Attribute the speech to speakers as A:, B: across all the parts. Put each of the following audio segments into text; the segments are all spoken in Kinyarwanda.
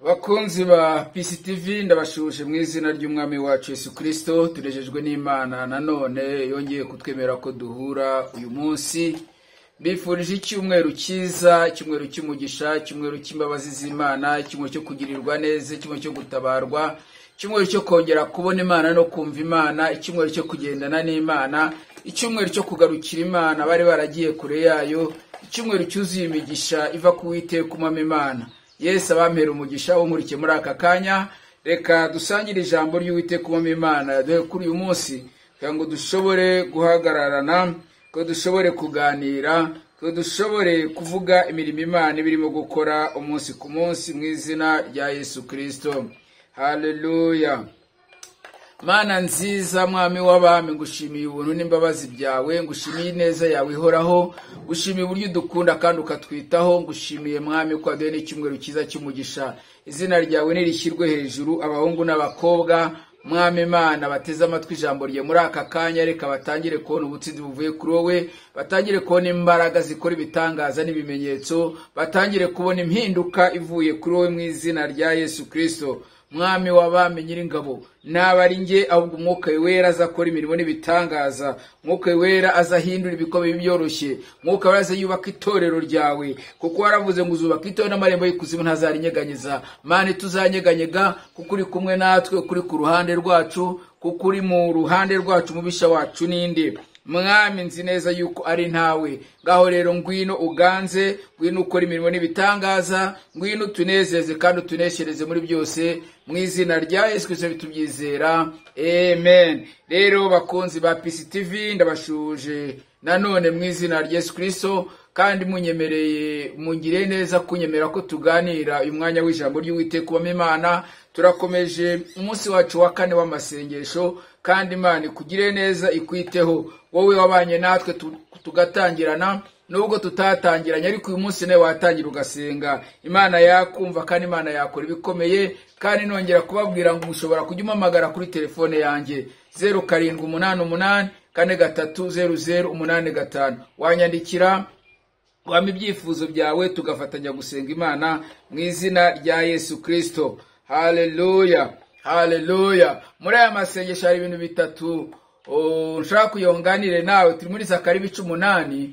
A: Bakunzi ba PCTV, ndabashuje mu izina ry'Umwami wacu Yesu Kristo. Turejejwe n'Imana nanone yongeye kutwemera ko duhura uyu munsi. Mbifurije icyumweru cyiza, icyumweru cy'umugisha, icyumweru cy'imbabazi z'Imana, icyumweru cyo kugirirwa neza, icyumweru cyo gutabarwa, icyumweru cyo kongera kubona Imana no kumva Imana, icyumweru cyo kugendana n'Imana, icyumweru cyo kugarukira Imana bari baragiye kure yayo, icyumweru cyuzuye imigisha iva ku Uwiteka Umwami Imana. Yesu abampera umugisha unkurikiye muri aka kanya. Reka dusangire ijambo ry'Uwiteka Umwami Imana yaduhe kuri uyu munsi, kugira ngo dushobore guhagararana, ko dushobore kuganira, ko dushobore kuvuga imirimo Imana ibirimo gukora umunsi ku munsi mu izina rya Yesu Kristo. Haleluya. Mana nziza, Mwami w'abami, ngushimiye ubuntu n'imbabazi byawe, ngushimiye ineza yawe ihoraho, ngushimiye uburyo udukunda kandi ukatwitaho, ngushimiye Mwami ko waduhaye n'icyumweru cyiza cy'umugisha. Izina ryawe nirishyirwe hejuru, abahungu n'abakobwa, Mwami Imana, bateze amatwi ijambo rye muri aka kanya, reka batangire kubona ubutsinzi buvuye kuri wowe, batangire kubona imbaraga zikora ibitangaza n'ibimenyetso, batangire kubona impinduka ivuye kuri wowe mu izina rya Yesu Kristo. Mwami w'abami nyiringabo, naba ari njye ahubwo Umwuka Wera azakora imirimo n'ibitangaza, Umwuka Wera azahindura ibikomeye byoroshye, Umwuka Wera azayubaka itorero ryawe, kuko waravuze ngo uzubaka itorero n'amarembo y'ikuzimu ntazarinyeganyeza. Mana, tuzanyeganyega kuko uri kumwe natwe, kuri ku ruhande rwacu, kuko uri mu ruhande rwacu, umubisha wacu ninde? Mwami, nzi neza yuko ari ntawe. Ngaho rero ngwino uganze, ngwino ukora imirimo n'ibitangaza, ngwino utunezeze kandi utuneshereze muri byose, mu izina rya Yesu Kristo tubyizera, amen. Rero bakunzi ba PCTV, ndabashuje nanone mu izina rya Yesu Kristo, kandi munyemereye mungire neza kunyemera ko tuganira uyu mwanya w'ijambo ry'Uwiteka Umwami Imana. Turakomeje umunsi wacu wa kane w'amasengesho, kandi Imana ikugire neza, ikwiteho wowe wabanye natwe tugatangirana, nubwo tutatangiranye, ariko uyu munsi nawe watangira ugasenga, Imana yakumva kandi Imana yakora ibikomeye. Kandi nongera kubabwira ngo mushobora kujya umpamagara kuri telefone yanjye 0788 43 00 85, wanyandikira wampa ibyifuzo byawe tugafatanya gusenga Imana mu izina rya Yesu Kristo. Haleluya, haleluya. Muri aya masengesho hari ibintu bitatu nshaka kuyonganire nawe. Turi muri Zakariya ibice 8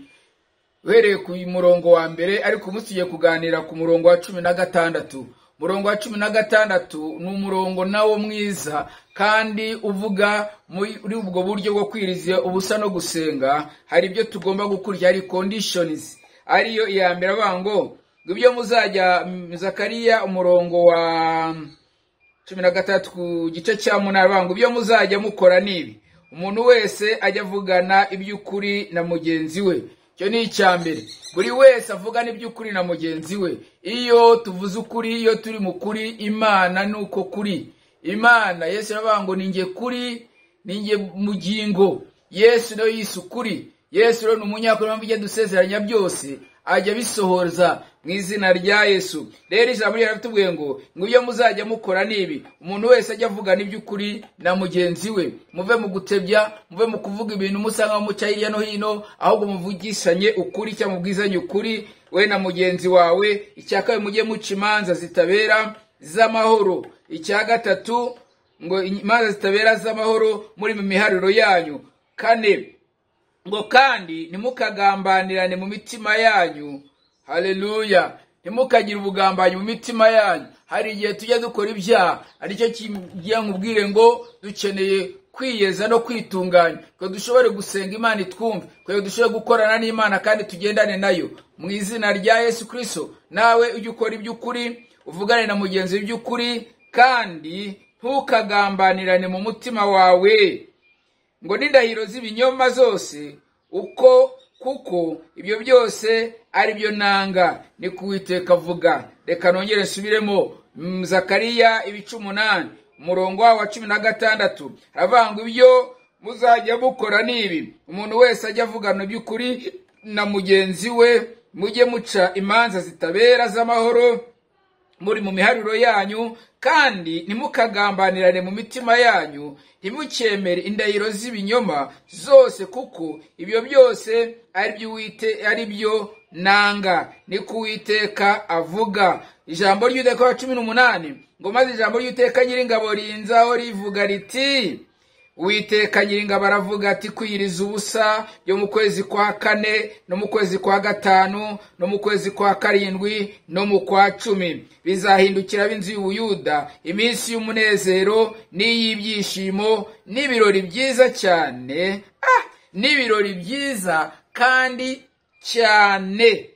A: uhereye ku murongo wa mbere, ariko umunsi tugiye kuganira ku murongo wa 16. Umurongo wa 16 ni umurongo nawo mwiza kandi uvuga muri ubwo buryo bwo kwiriza ubusa no gusenga. Hari ibyo tugomba gukurikira, hari conditions, ariyo iya mbere avuga ngo ibyo muzajya. Zakariya umurongo wa 16 ku gice cya 8 avuga ngo ibyo muzajya mukora nibi, umuntu wese ajya avugana iby'ukuri na mugenzi we. Icyo ni icya mbere, buri wese avugana iby'ukuri na mugenzi we. Iyo tuvuze ukuri, iyo turi mu kuri, Imana nuko kuri Imana. Yesu aravuga ngo ninjye kuri, ninjye mugingo. Yesu nawe yise ukuri. Yesu rero ni umunyakuri, mpamvu ibyo dusezeranya byose ajya bisohoza mu izina rya Yesu. Rero ijambo ryaratubwiye ngo ibyo muzajya mukora nibi, umuntu wese ajya avugana iby'ukuri na mugenzi we. Muve mu gutebya, muve mu kuvuga ibintu musanga muca hirya no hino, ahubwo muvugishanye ukuri cyangwa mubwizanye ukuri we na mugenzi wawe. Icya kabiri, mujye muca imanza zitabera z'amahoro. Icya gatatu, ngo imanza zitabera z'amahoro muri mu miharuro yanyu. Kane, ngo kandi ntimukagambanirane mu mitima yanyu. Haleluya. Ntimukagire ubugambanyi mu mitima yanyu. Hari igihe tujya dukora ibyaha, aricyo kigiye nkubwire ngo dukeneye kwiyeza no kwitunganya, ko dushobore gusenga Imana itwumve, ko dushobore gukorana n'Imana kandi tugendane nayo mu izina rya Yesu Kristo. Nawe ujye ukora iby'ukuri, uvugane na mugenzi iby'ukuri, kandi ntukagambanirane mu mutima wawe. Ngo n'indahiro z'ibinyoma zose, uko kuko ibyo byose ari byo nanga, ni ku Uwiteka avuga. Reka nongere nsubiremo Zakariya ibice 8 umurongo wa 16, aravuga ngo ibyo muzajya mukora nibi, umuntu wese ajya avugana iby'ukuri na mugenzi we, mujye muca imanza zitabera z'amahoro muri mu miharuro yanyu, kandi ntimukagambanirane mu mitima yanyu, ntimukemere indahiro z'ibinyoma zose, kuko ibyo byose ari byo nanga, niko Uwiteka avuga. Ijambo ry'Uwiteka wa 18 ngo maze ijambo ry'Uwiteka Nyiringabo rinzaho rivuga riti, Uwiteka Nyiringabo aravuga ati, kwiyiriza ubusa byo mu kwezi kwa 4 no mu kwezi kwa 5 no mu kwezi kwa 7 no mu kwa 10 bizahindukira ab'inzu y'Ubuyuda iminsi y'umunezero n'iy'ibyishimo n'ibirori byiza cyane, n'ibirori byiza kandi cyane.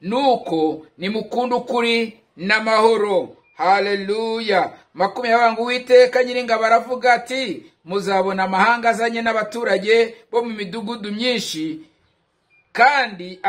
A: Nuko nimukunda ukuri n'amahoro. Haleluya. 20 ngo Uwiteka Nyiringabo aravuga ati, muzabona amahanga azanye n'abaturage bo mu midugudu myinshi, kandi